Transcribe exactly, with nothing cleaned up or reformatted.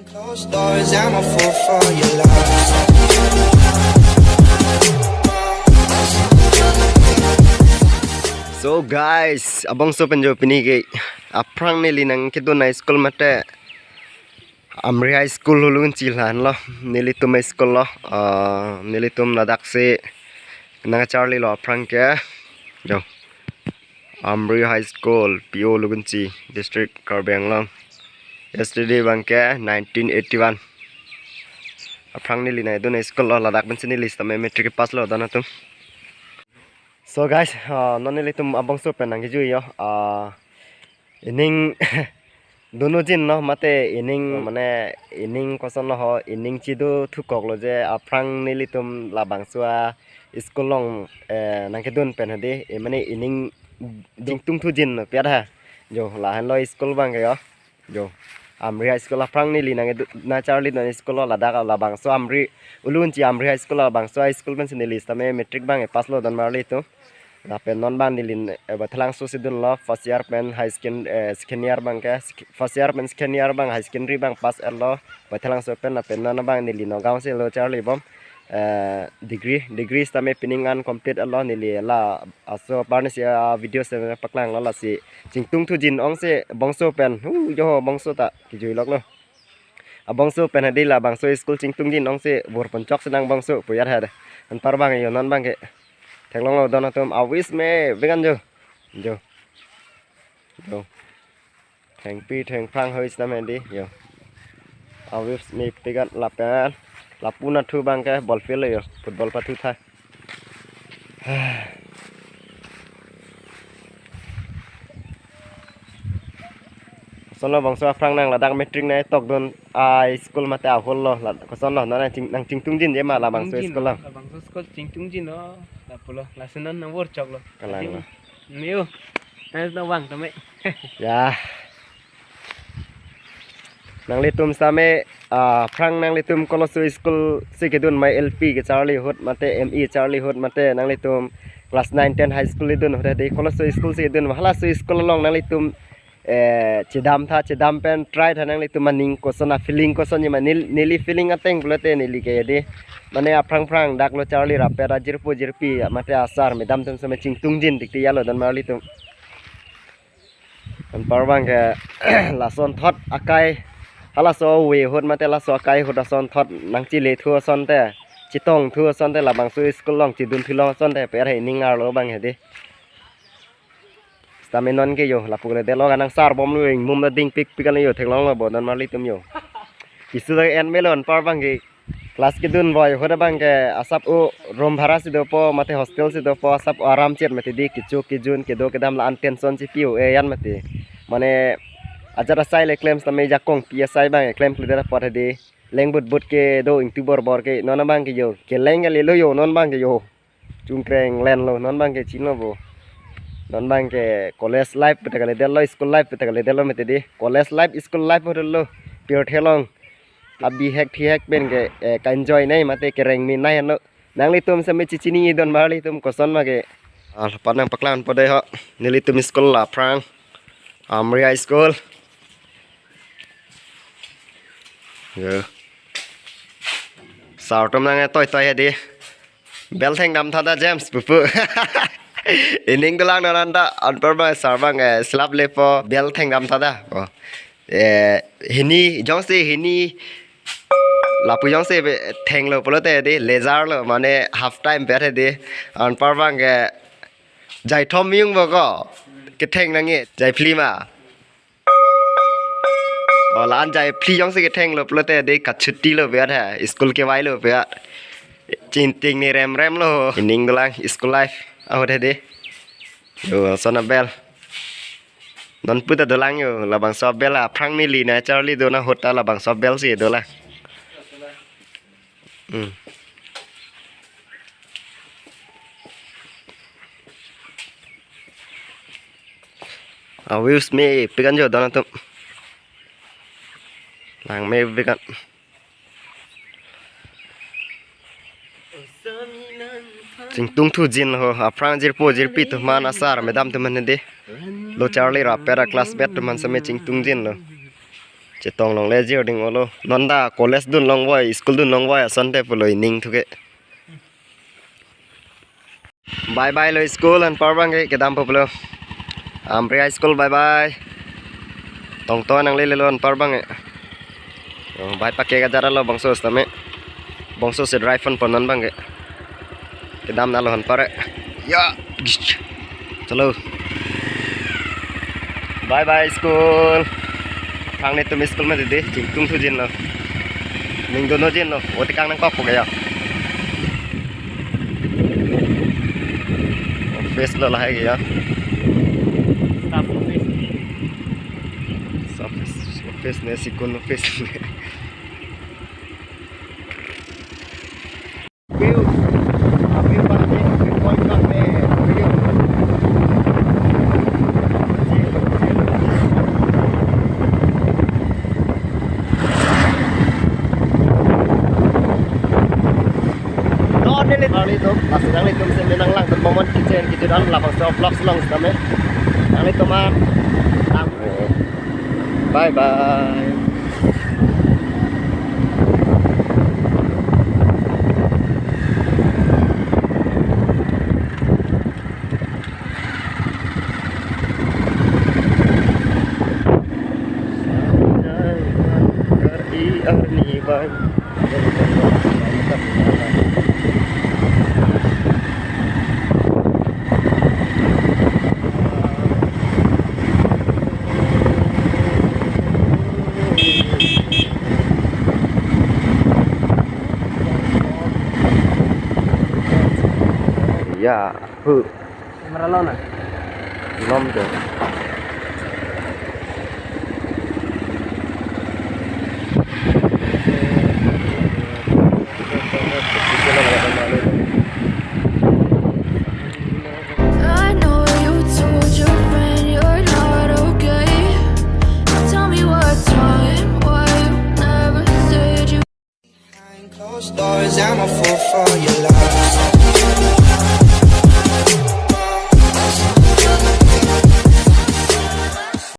Closed doors, I'm a fool for your love. So guys, abangso pen jo pini ke aphrang neli nangkedun a-school mate Amri High School Hulunchi lahenlo, nelitum a-school lo, ah, nelitum ladak si nangcharlilo aphrang ke. Jo. Amri High School, P O Lugunchi, District Karbi Anglong. Yesterday abang ke nineteen eighty-one. Aphrang neli nangkedun a-school lo, ladak pensi neli sitame matric pass lo don atum. So guys, uh, non nelitum abangso pen nangkejui yo. Uh, ining dunujin lo mate ining, hmm, mane ining koson lo ho, ining chido thukok lo je aphrang nelitum labangso a-school along, eh, nangkedun pen hadi, eh, mane ining jingtung thujin lo piat ha. Jo, lahenlo school abang ke yo. Jo. Amri High School aphrang neli nangkedu-, nangcharlidun a-school lo ladak labangso Amri Hulunchi Amri High School labangso a-school pensi neli sitame matric abang pass lo don marli atum. Lapen non abang neli, eh, Baithalangso si dunlo, first year pen high second-, eh, second year abang ke, sec-, first year pen second year abang high secondary abang pass etlo Baithalangso pen, lapen non abang neli Nagaon si lo charlibom, eh, degree, degree sitame pining an complete etlo neli la aso parnisi a-video si paklanglo lasi chingtung thujin ong si bangso pen, hu jo bangso ta kejui lok lo. Abangso pen hadi labangso school chingtung thujin ong si bor ponchok si nang bangso puyat hadi. Anpar abang yo non abang ke theklonglo don atum awis me vegan jo. Jo. Jo. Thengpi thengphrang hoi sitame hadi yo. Awis me vegan lapen lapu nathu abang ke ball field yo. Football pathu tha. Koson lo bangso aphrang nang ladak matric nangtokdun a-school mate ahol lo la, koson lo nang ching-, nangchingtung jin je ma labangso chingtung jin school lo. Labangso school chingtung jin lo, lapulo, lason non nang bor chok lo. Kalang lo. Adim, niu, nang na wang tame. Ya. Nanglitum sitame, ah, aphrang nanglitum koloso school si kedun ma, L P kecharli ahut mate M E charli ahut mate nanglitum class nine ten high school idun ahut hadi koloso school si kedun ma, halaso school along nanglitum, eh, chedam tha, chedam pen try tha nanglitum aning koson a-feeling koson ji ma nel-, neli feeling ateng pulote neli ke hadi. Mane aphrang phrang dak lo charli rapet ajirpo jirpi mate asar madam atum sitame chingtung jin dikti ya lo don marli atum. Anpar abang ke lason thot akai, halaso ave ahut mate laso akai ahut asonthot nangchele thu asonte, chetong thu asonte labangso school along chedun thu long asonte per he ning arlo abang hadi. Sitame non ke yo, lapu kele delo kanang sar bomlo, ingmum ta dingpikpik kali yo, theklonglo bo don marli atum yo. Kisu ta en melo anpar abang ke class kedun boi ahut abang ke asap o room bhara si dopo mate hostel si dopo asap o aram chet mate di kecho kejun kedo kedam la-an tension si pi o-e yan mate. Mane ajat asai le klem sitame jakong pi asai abang klem kle dera pot hadi. Leng but but kedo ingtu bor bor ke non abang ke yo. Keleng kalilo yo non abang ke yo. Chungkreng len lo non abang ke chinilo bo. Non abang ke college life pu ta kali delo, school life pu ta kali delo mate di. College life, school life ho delo. Pure thelong. Abihek thihek pen ke, eh, ka-enjoy nai mate kereng mi nai lo. Nanglitum sitame chechini don marli atum koson ma ke. Ah, lapu nang paklang po dei ho. Nelitum school la aphrang Amri High School. Yo. Sar atum nangtoi toi hadi. Bell thengdam tha da James pupu. Ining dolang non anta anpar abang sar abang, eh, slap lepo bell thengdam tha da. Oh. Eh, hini, jongsi hini, lapu jongsi be-, thenglo pulote di, lejar lo, mane half time bet di, anpar abang ke, jaithom miyung bo ko, ketheng nangji, jaiphli ma. O, la-an jaiphli jongsi kethenglo pulote di, kachuti lo bet ha, school kevai lo bet. Chingting ni rem rem lo, ining dolang, school life, ahut hadi. Yo, sona bell. Non pu ta dolang yo, labangso bell aphrang neli nangcharlidun ahut ta labangso bell si dolang. Hmm. A views mepik an jo don atum. Lang mepik an. Chingtung thujin lo ho, aphrang jirpo jirpi atum aphan asar madam atum aphan di. Lo charli rapet a classmate atum aphan sitame chingtung jin lo. Chetong longle jir ding olo. Non ta college dun longvoi, school dun longvoi asonte pulo ining thuke. Bye bye lo school anpar abangke, kedam po pulo. Amri High School bye bye. Tongto nanglelo anpar abangke. Oh, bye pake kajara lo bangso sitame. Bangso si drive-an ponnon abangke. Kedam nalo anpar. Ya. Chalo. Bye bye school. Thang netum school mati dei, chingtung thujin lo. Ning dono jin lo, oti kang nangkok po ya. Office lo lahai ya. Staff office. Office, office ne, sikun office ne. View, view bang ne, view point bang ne, video. Non neli nanglitum, pasi nanglitum seme nanglang tum momon kitchen kitchen an labangso vlogs long sitame. Nanglitum an. Bye bye. Ya, hu. Camera lo na? Nom ke. I know you told your friend you're not okay. Tell me what's wrong and why you never said you Behind closed doors, I'm a fool for your love.